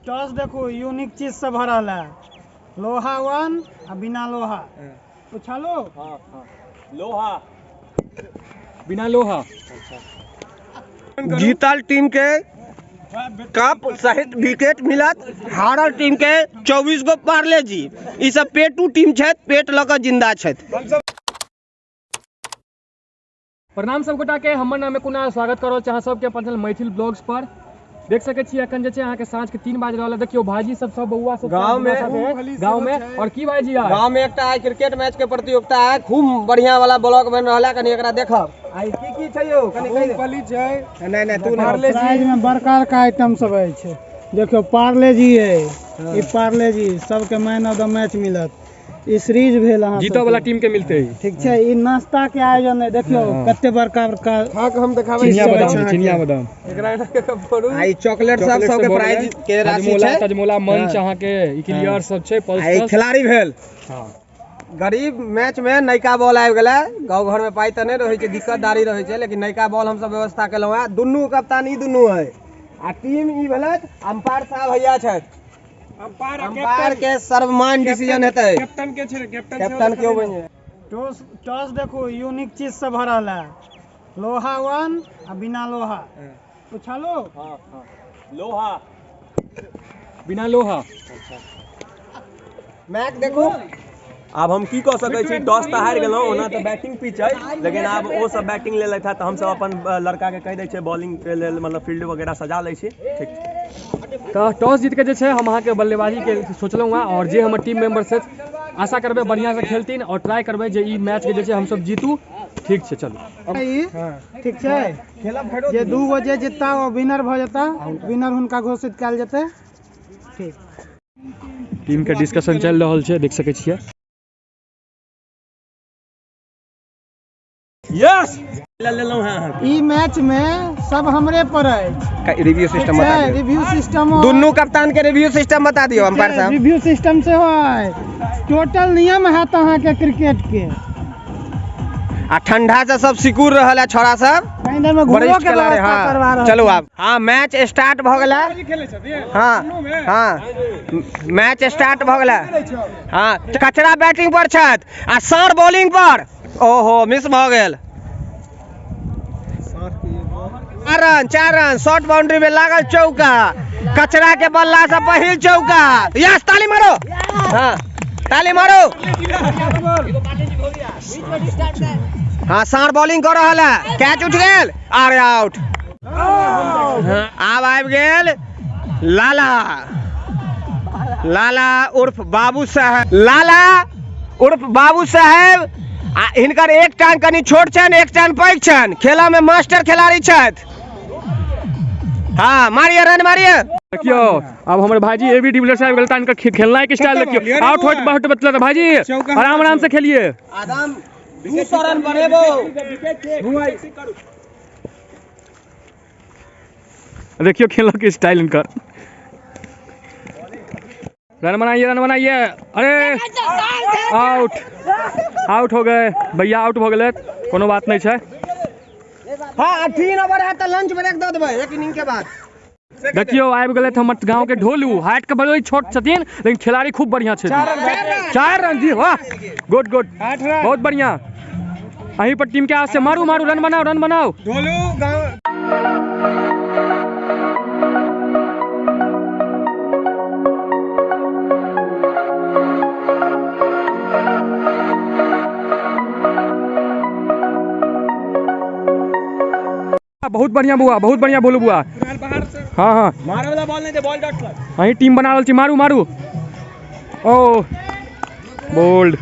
Toss देखू, unique चीज से भरल है। लोहा वन आ बिना लोहा। उछालो। हाँ हाँ, लोहा बिना लोहा। जीतल टीम के कप सहित विकेट मिलत, हारल टीम के 24 गो पार्ले जी। ई सब पेटू टीम छथि, पेट लऽ कऽ जिंदा छथि। प्रणाम सब गोटा के, हमर नाम है कुणाल, स्वागत कर रहल छी अहाँ सबके अपन चैनल मैथिल ब्लॉग्स पर। देख सकै छी अखन जे छै अहाँके साँझ के 3 बाजि रहल है। देखियौ भाईजी सब, सब बौआ सब गाँव में, गाँव में। और की भाईजी यार? गाँव में एकटा आइ क्रिकेट मैच के प्रतियोगिता है, खूब बढ़िया वाला ब्लॉग बन रहल है, कनी एकरा देखब। आई की की छै यौ, कनी कहि दे। मूंगफली छै। नहीं नहीं तू नहीं। पार्ले जी। प्राइज में बड़का बड़का आइटम सब अछि। देखियौ पार्ले जी है, ई पार्ले जी सबके मैन ऑफ the match मिलत। ई सीरीज भेल अहाँ जीतऽ वाला टीम के मिलते ही। ठीक छै। ई नाश्ता के आयोजन है। देखियौ कते बड़का बड़का खा के हम देखाबै चिनिया छी। बादाम, चिनिया बादाम। एकरा एना के फोड़ू। आ ई चॉकलेट सब सबके प्राइज के राशि हजमोला, छै। तजमोला मंच अहाँके ई क्लियर सब छै, पल्स आ ई खिलाड़ी भेल। हां। गरीब मैच में नयका बॉल आबि गेलै। गाँव घर में पाइ तऽ नहि रहै छै, दिक्कतदारी रहै छै, लेकिन नयका बॉल हमसब व्यवस्था केलहुँ हेँ। दुनू कप्तान ई दुनू है आ टीम ई भेलै। अंपायर साहब हैया छथि। अंपायर अंपायर के सर्वमान्य डिसीजन हेतै। कैप्टन के छै, कैप्टन कैप्टन केओ बनि जाय। टॉस टॉस देखू, यूनिक चीज से भरल है। लोहा वन आ बिना लोहा। उछालो। हाँ हाँ, लोहा बिना लोहा। मैच देखू। आब हम की कऽ सकै छी, टॉस तऽ हारि गेलहुँ, ओना तऽ बैटिंग पिच है, लेकिन आब ओ सब बैटिंग लेलथि हँ तऽ हमसब अपन लड़का के कहि दै छियै बॉलिंग के लेल, मतलब फील्ड वगैरह सजा लै छी। ठीक। तऽ टॉस जीत के जे छै हम अहाँके बल्लेबाजी के सोचलहुँ हँ, और जे हमर टीम मेंबर छथि आशा करबै बढ़िआँ से खेलथिन और ट्राई करबै जे ई मैच के जे छै हमसब जीतू। ठीक छै, चलू। ई ठीक छै, जे 2 गो जे जीतता ओ विनर भऽ जेता, विनर हुनका घोषित कयल जेतै। ठीक। टीम के डिस्कशन चलि रहल छै, देख सकै छियै। यस लेलहुँ हँ अहाँके। ई मैच में सब हमरे पर अछि। रिव्यू सिस्टम बता दियौ। रिव्यू सिस्टम दुनू कप्तान के रिव्यू सिस्टम बता दियौ अंपायर साहब। रिव्यू सिस्टम सेहो अछि। टोटल नियम हैत अहाँके क्रिकेट के। आ ठंडा से सब सिकुड़ रहल है छोड़ा सब। कहीं देर में घूरो वरिष्ठ के खिलाड़ी, व्यवस्था हाँ। करवा रहल। चलू आब। हाँ, मैच स्टार्ट भऽ गेलै। हाँ हाँ, मैच स्टार्ट भऽ गेलै। हाँ, कचरा बैटिंग पर छथि आ साँढ़ बॉलिंग पर। ओहो, मिस भऽ गेल। 4 रन, 4 रन, शॉर्ट बाउंड्री में लागल चौका। कचरा के बल्ला से पहिल चौका। यस, ताली मारो। हाँ, ताली मारो। हाँ, साँढ़ बॉलिंग कर रहल है। कैच उठ गेल, अरे आउट। आब आबि गेल लाला, लाला उर्फ बाबू साहेब। लाला उर्फ बाबू साहेब आ हिनकर एक टांग कनि छोट छनि, एक टांग पैघ छनि। खेला में मास्टर खिलाड़ी छथि। हाँ, मारिए रन मारिए। देखियौ अब हमर भाईजी ए बी डिविलियर्स आबि गेल, हिनकर खेलनाइ के स्टाइल देखियौ। आउट होइत बहुत मतलब भाईजी आराम आराम से खेलिए। आदम 200 रन बनेबो। देखियौ खेलऽ के स्टाइल हिनकर। रन बनाइए, रन बनाइए। अरे आउट, आउट हो गए भैया, आउट हो गए, कोनो बात नहीं छै। हाँ, 3 ओवर है तऽ लंच ब्रेक दऽ देबै एक इनिंग के बाद। देखियौ आबि गेलै हमर गाँव के ढोलू। हाइट के बड़ी छोट छथिन लेकिन खिलाड़ी खूब बढ़िया छथिन। 4 रन जी, वाह, गुड गुड, बहुत बढ़िया। अहीं पर टीम के आस से मारू मारू, रन बनाओ, रन बनाओ। ढोलू गाँव। बहुत बढ़िया बुआ, बहुत बढ़िया बोलू बुआ। हाँ हाँ, मारे वाला बॉल नहीं दे, बॉल डॉट कर। अहीं टीम बना रहल छी, मारू मारू। ओ bowled. 5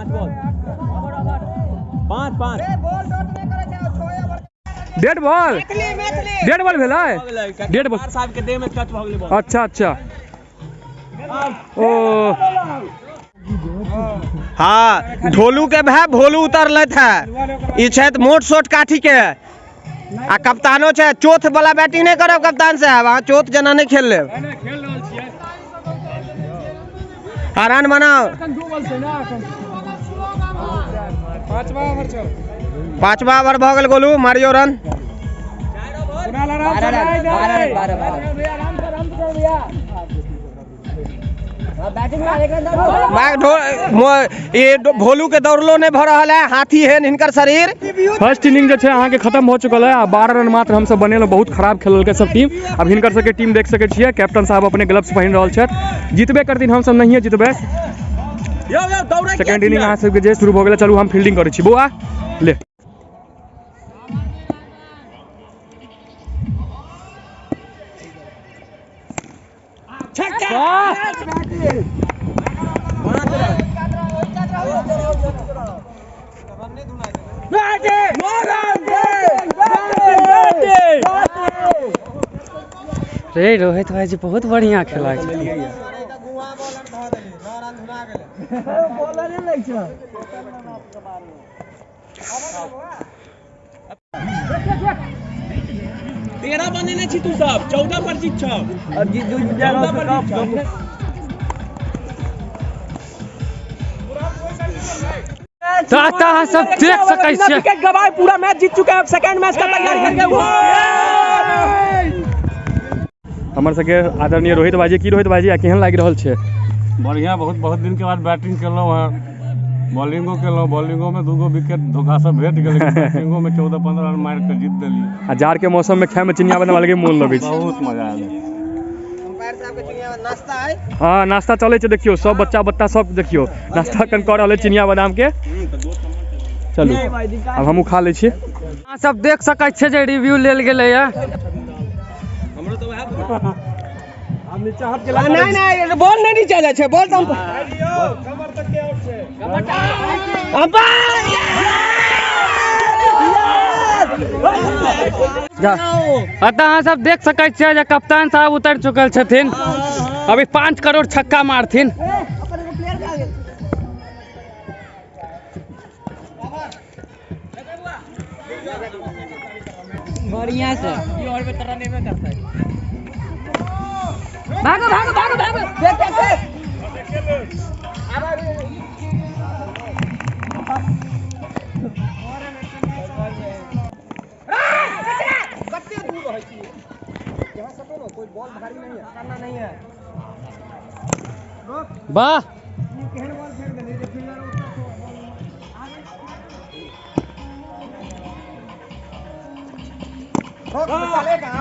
ball, 5 5। Dead ball, dead ball भेलै, डेड बॉल। साहब के देह में टच भऽ गेलै बॉल। अच्छा अच्छा। ओ हाँ, ढोलू के भाई भोलू उतरलथि है। ई छथि मोट सोट काठी के आ कप्तानो छै। चोथ वाला बैटिंग नहीं करब कप्तान साहब, अहाँ चोथ जेना नहीं खेल लेब। हाँ, रन बनाओ। पांचवा ओवर भऽ गेल Golu, Mario run. 12 run, 12 run, 12। ये भोलू के दौड़लो नहीं भ रहल है, हाथी है हिनकर शरीर। फर्स्ट इनिंग जे छै अहाँके खत्म हो चुकल है आ 12 रन मात्र हमसब बनेलहुँ। बहुत खराब खेललकै सब टीम। अब हिनकर सबके टीम देख सकै छियै, कैप्टन साहब अपने ग्लव्स पहिन रहल छथि। जीतबे करथिन, हमसब नहिये जीतबै। सेकेंड इनिंग अहाँ सबके जे शुरू भऽ गेलै। चलू हम फील्डिंग करै छी। बौआ ले रे रोहित भाई जी बहुत बढ़िया खेला छै। तेरह बनेने छी तू सब, 14 पर जीत छौ। 14 पर जीत छौ। अहाँ सब देख सकै छियै विकेट गवाए पूरा मैच जीत चुका है। अब सेकंड मैच का तैयारी करके हमर सबके आदरणीय रोहित भाईजी। की रोहित भाईजी केहन लागि रहल छै? बढ़िया, बहुत बहुत दिन के बाद बैटिंग केलहुँ हँ, बॉलिंगो केलहुँ। बॉलिंगो में 2 विकेट धोखा से भेट गेल, बैटिंगो में 14-15 रन मारि के जीत देलियै। आ जाड़ के मौसम में खाय में चिनिया बादाम अलगे मोन लगै छै। बहुत मजा आयल। अंपायर साहब के चिनिया नाश्ता है। हाँ नाश्ता चलै छै। देखियौ सब बच्चा बच्चा सब देखियौ नाश्ता कन कऽ रहल है चिनिया बादाम के। चलू आब हमहूँ खा लै छी। अहाँ सब देख सकै छियै जे रिव्यू लेल गेलैया। नहीं नहीं बॉल नहीं नीचे जाइ छै, बॉल तऽ अतः अहाँ सब देख सकै छियै जे कप्तान साहब उतरि चुकल छथिन। अभी 5 करोड़ छक्का मारथिन। बढ़िया से भागो भागो भागो भागो। देख देख देख। कते दूर रहै छी यहाँ सटो ना, कोई बॉल भारी नहीं है, करना नहीं है। वाह केहन बॉल फेंक देली जे फील्डर रोक चलेगा।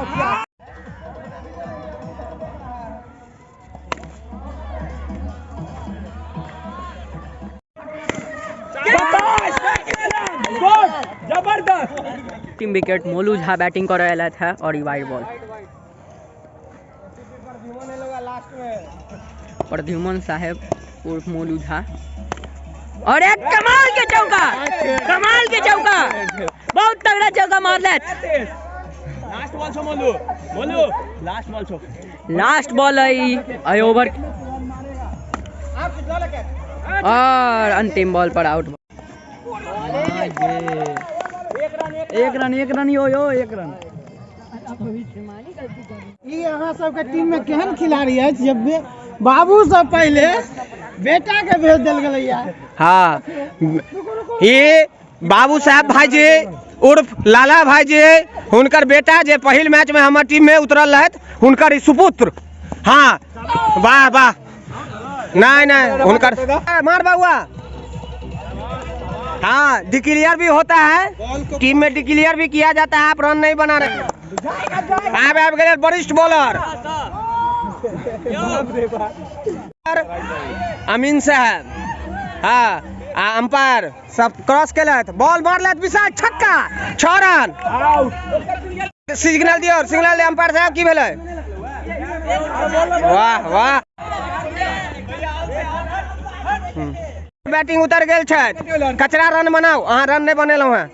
Team wicket Molu Jha batting कर रहा था और ई वाइड बॉल प्रद्युमन साहेब उर्फ मोलू झा। और एक कमाल के चौका, कमाल के चौका, बहुत तगड़ा चौका मार लेत। लास्ट बॉल छो मोलू, मोलू लास्ट बॉल छो, लास्ट बॉल है ई ओवर और अंतिम बॉल पर आउट। एक रन यो यो एक रन। ई अहाँ सबके टीम में केहन खिलाड़ी अछि जे बाबू सब पहले बेटा के भेज देल गेलैया। हाँ ये बाबू साहब भाईजी उर्फ लाला भाईजी हुनकर बेटा जे पहिल मैच में हमर टीम में उतरल रहथि, हुनकर ई सुपुत्र। हाँ वाह वाह। नहीं नहीं हुनकर मार बउआ। हाँ डिक्लेयर भी होता है, टीम में डिक्लेयर भी किया जाता है। आप रन नहीं बना रहे। आप गए वरिष्ठ बॉलर अमीन साहब। हाँ अंपायर सब क्रॉस केलथि, बॉल मारलथि विशाल छक्का, 6 रन। सिग्नल दियौ, सिग्नल दे अंपायर साहब। की भेलै? वाह वाह। बैटिंग उतर गेल छथि। कचरा रन बनाउ, अहाँ रन नहीं बनेलहुँ हैं।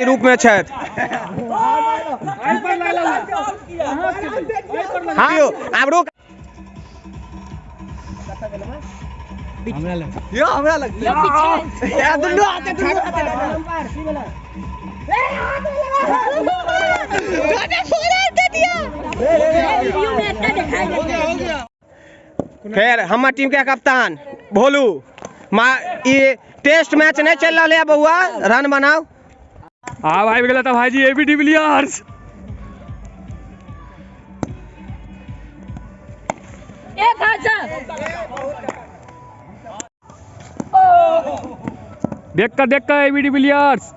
रूप में छथि। हाँ आब रुक। यो हमरा लग या दुनू हाथे दुनू हाथे। फिर हमर टीम के कप्तान भोलू मा ये टेस्ट मैच नहीं चल रहा है बउआ, रन बनाओ। आब आबि गेल तऽ भाईजी एबी डिविलियर्स। एक हाथ से। देख कर एबी डिविलियर्स।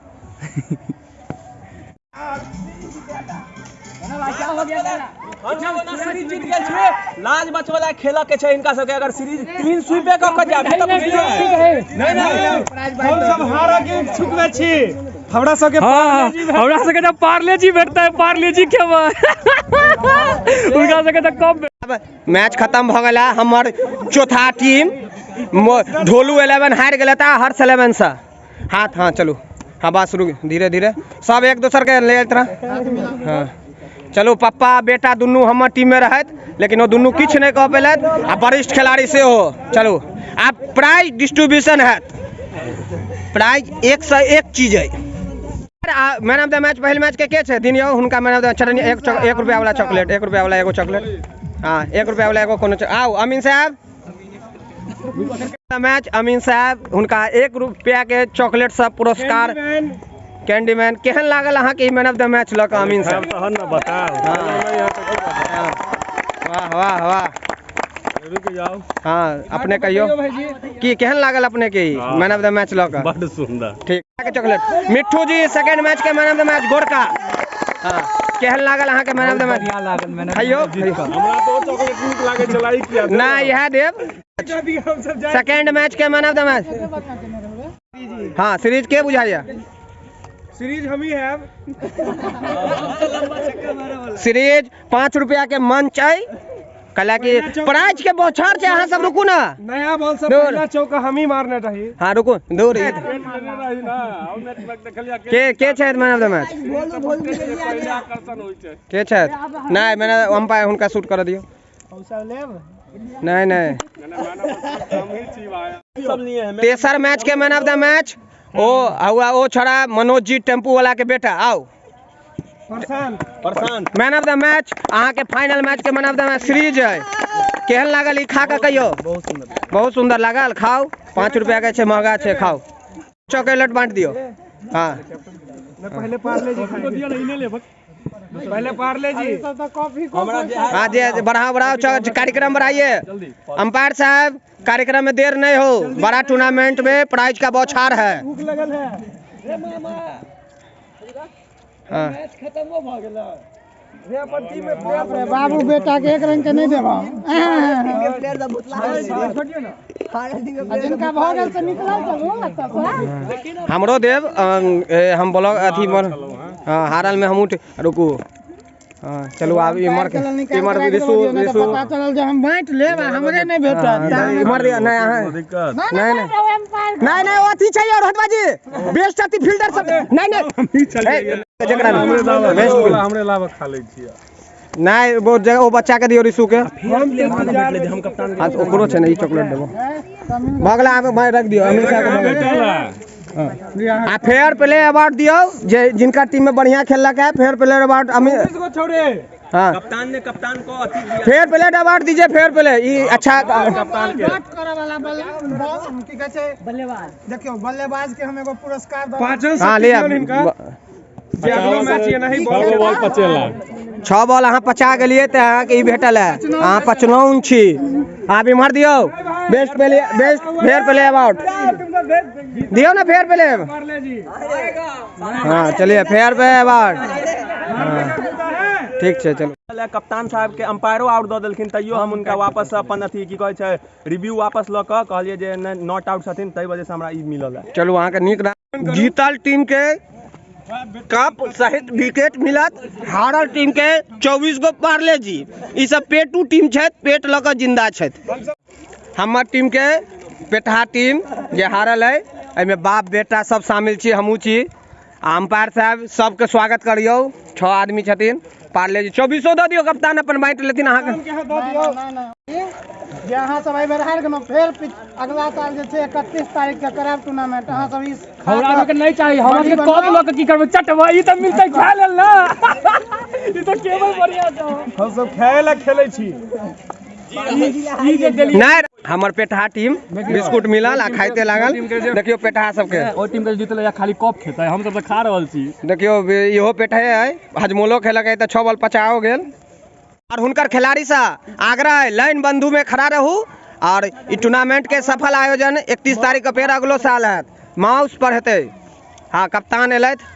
हम सीरीज जीत गेल छियै, लाज बचवला खेल के छै हिनका सबके। अगर सीरीज क्लीन स्वीपे क के जाबी त बुझियौ नहीं नहीं, हम सब हारा के इच्छुक में छी। हमरा सबके हमरा सबके त पार्ले जी भेटतै, पार्ले जी खेबै। उनका सबके त कप। मैच खत्म भ गेला। हमर चौथा टीम ढोलू 11 हारि गेलै ता हर्ष 11 से। हाथ हाँ चलू, हाँ बस रुक, धीरे धीरे सब एक दोसर के ले तरह। हाँ चलू, पप्पा बेटा दुनू हमर टीम में रहत, लेकिन ओ दुनू किछु नहीं कह पेलथि आ वरिष्ठ खिलाड़ी सेहो। चलू आब प्राइज डिस्ट्रीब्यूशन हैत। प्राइज 101 चीज है। मैन ऑफ the match पहिल मैच के छथिन यौ? हुनका मैन ऑफ the चटनी 1 रुपया वाला चॉकलेट, 1 रुपया वाला एगो चॉकलेट। हाँ 1 रुपया वाला एगो कोनो। आउ अमीन साहब, मैच अमीन साहब हुनका 1 रुपया के चॉकलेट सब पुरस्कार। कैंडीमैन केहन लागल अहाँके मैन ऑफ the match लऽ कऽ अमीन साहब? तहन ने बताउ। वाह वाह वाह, रुक जाउ। हाँ अपने कहियो कि केहन लागल अपने के मैन ऑफ the match लऽ कऽ? बड्ड सुंदर। ठीक, चॉकलेट। मिट्ठू जी सेकंड मैच के man of the match Gorkha. हाँ केहन लागल अहाँके मैन ऑफ the match? खइयो। हमरा तो चॉकलेट नीक लागै छलै, ई किया? ना इएह देब। सेकंड मैच के मैन ऑफ the match. हाँ सीरीज के बुझाइया? सीरीज हम ही है। सीरीज 5 रुपया के मंच है, कला की प्राइज के बौछार छै। अहाँ सब रुकू ना, नया बॉल से पहला चौका हम ही मारने रही। हाँ रुकू, दूर के छै मैन ऑफ the match? के छै? नहीं मैंने अंपायर हुनका शूट कर दियो। नहीं नहीं, तेसर मैच के मैन ऑफ the match ओ हुआ ओ छोड़ा मनोज जी टेम्पू वाला के बेटा। आओ मैन ऑफ the match अहाँ के फाइनल मैच के man of the match series है। केहन लागल ई खा के कहियो? बहुत सुंदर लागल। खाओ, 5 रुपया के छै, महंगा छै, खाओ। चॉकलेट बांट दियो। हाँ पहले पार्ले जी, पहले पार्ले जी। हाँ जी, बढ़ाओ बढ़ाओ कार्यक्रम बढ़ाइए। अंपायर साहब कार्यक्रम में देर नहीं हो, बड़ा टूर्नामेंट में प्राइज का बौछार है। हाँ। बाबू बेटा के एक रंग के नहीं देबा, जिनका भऽ गेल से निकलल चलू। हमरो देब, हम ब्लॉक अथी हाँ हारल में हम उठ रुकू। हाँ चलू आब इमर इमर रिसु रिसु पता चलल जे हम बांट लेब हमरे नहीं भेटत। इमर नहीं अहाँ नहीं नहीं नहीं नहीं अथी छै और हटवा जी बेस्ट अथी फील्डर सब नहीं नहीं जकरा बेस्ट हमरे लाभ खा लै छियै। नहीं वो जगह वो बच्चा के दियो रिसु के। हां ओकरो छै ने ई चॉकलेट देबो। भगला आब भाई रख दियो अमीर साहब के। आ फेयर प्ले अवार्ड दियो जे जिनका टीम में बढ़िया खेललक है। फेयर प्ले अवार्ड अमीर छोड़े। हाँ कप्तान ने कप्तान को अथी दिया। फेयर प्ले अवार्ड दीजिए, फेयर प्ले ई अच्छा कप्तान के बैट करे वाला की कहै छै बल्लेबाज। देखियो बल्लेबाज के हम एगो पुरस्कार दऽ। हां ले जे अगलो मैच ये नहीं बॉल पचेला 6 बॉल अहाँ पचा गेलियै तऽ अहाँके ई भेटल है। अहाँ पचनौन छी। आब इम्हर दियौ best play, best fair play award दियौ ना, फेयर प्ले। हाँ चलिए फेयर प्ले अवार्ड। हाँ ठीक छै चलू। कप्तान साहब के अंपायरो आउट दऽ देलखिन, तैयो हम हुनका वापस अपन अथी की कहै छै रिव्यू वापस लऽ कऽ कहलियै जे not out छथिन, ताहि वजह से हमरा ई मिलल है। चलू अहाँके नीक जीतल टीम के कप सहित विकेट मिलत, हारल टीम के 24 गो पार्ले जी। ई सब पेटू टीम छथि, पेट लऽ कऽ जिंदा छथि। हमर टीम के पेटहा टीम जे हारल है एहिमे बाप बेटा सब शामिल छी, हमहूँ छी। आ अंपायर साहब सबके स्वागत करियौ। 6 आदमी छथिन। पार्ले जी 24 दऽ दियौ, कप्तान अपन बाँटि लेथिन अहाँके। जे अहाँ सब एहि बेर हारि गेलहुँ, फेर अगला साल जे छै 31 तारीख के करायब टूर्नामेंट। अहाँ सब ई हमरा सबके नहीं चाहिए, हमरा सबके कप लऽ के की करबै, चटबै ई तऽ मिलतै खाय लेल ना। ई तऽ केवल बढ़िया छै, हम सब खाय ला खेलै छी। ई जे देलियै नहीं हमर पेटहा टीम बिस्कुट मिलल आ खाइते लागल। देखियो पेटहा सबके, ओ टीम के जीतलै या खाली कप खेतै, हम सब तऽ खा रहल छी। देखियो इहो पेटहे है, हजमोलो खेलक है तऽ 6 बॉल पचाओ गेल। और हुनकर खिलाड़ी सा आग्रह है लाइन बंधु में खड़ा रहू और ई टूर्नामेंट के सफल आयोजन 31 तारीख के फेर अगलो साल है माउस पर हेतै। हाँ कप्तान एलथि।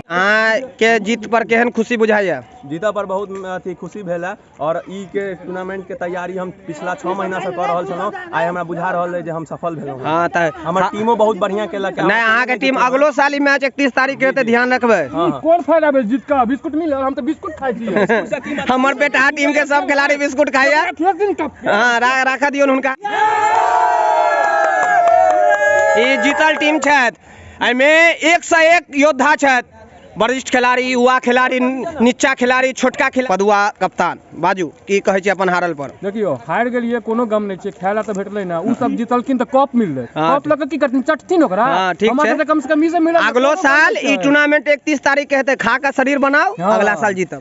अहाँ के जीत पर केहन खुशी बुझाइया? जीता पर बहुत अथी खुशी भेल है और ई के टूर्नामेंट के तैयारी हम पिछला 6 महीना से कर रहल छलहुँ। आइ हमरा बुझा रहल है जे हम सफल भेलहुँ। हाँ तऽ हमर टीमो बहुत बढ़िया केलक। नहीं अहाँ के टीम अगलो साल ई मैच 31 तारीख के हेतै, ध्यान रखबै। कोन फायदा भेल जीत का? बिस्कुट मिलल, हम तऽ बिस्कुट खाइ छी। हमर बेटा टीम के सब खिलाड़ी बिस्कुट खाइया। हाँ राख दियौन हुनका। ई जीतल टीम छथि, एहिमे 1 से 1 योद्धा छथि, वरिष्ठ खिलाड़ी, युवा खिलाड़ी, नीचा खिलाड़ी, छोटका खिलाड़ी। पदुआ कप्तान बाजू की कहै छी अपन हारल पर? देखियौ हारि गेलियै कोनो गम नहि छै, खाय लए तऽ भेटलै ने। ओ सब जीतलखिन तऽ कप मिललै, कप लऽ कऽ की करथिन, चटथिन ओकरा। ठीक छै। कम से कम ई सब मिलल। अगलो साल ई टूर्नामेंट 31 तारीख के हेतै, खा कऽ शरीर बनाउ, अगला साल जीतब।